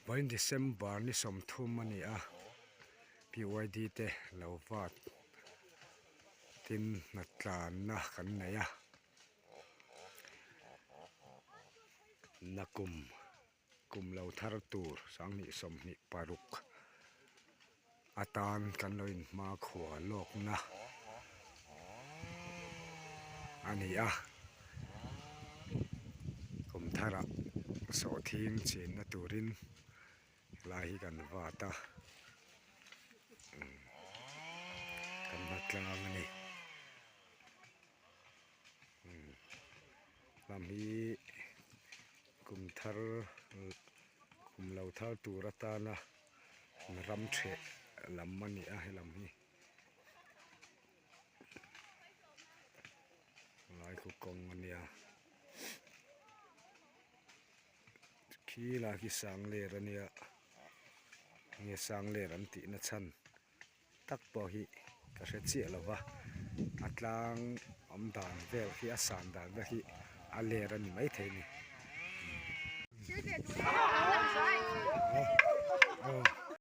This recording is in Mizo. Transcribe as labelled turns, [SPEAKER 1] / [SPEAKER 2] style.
[SPEAKER 1] Vawiin December ni 30 a ni a, PYD te lo vat tin hnatlanna kan nei a, nakum kum lo thar tur 2026 atan kan lo inhmakhua lawkna a ni a, kum tharah sawhthing chinna turin helai hi kan vat a kan hma tlang a ni. Lam hi kum thar kum lo thar tur atana ram theh lam a ni a helam hi lai khu kawng a nia khi lai khi sangler a nia nge sangler an tih na chhan. tak pawh hi ka hre chiah lo va a tlang awm dan vel hi a san dan vel hi a ler a ni maithei a ni.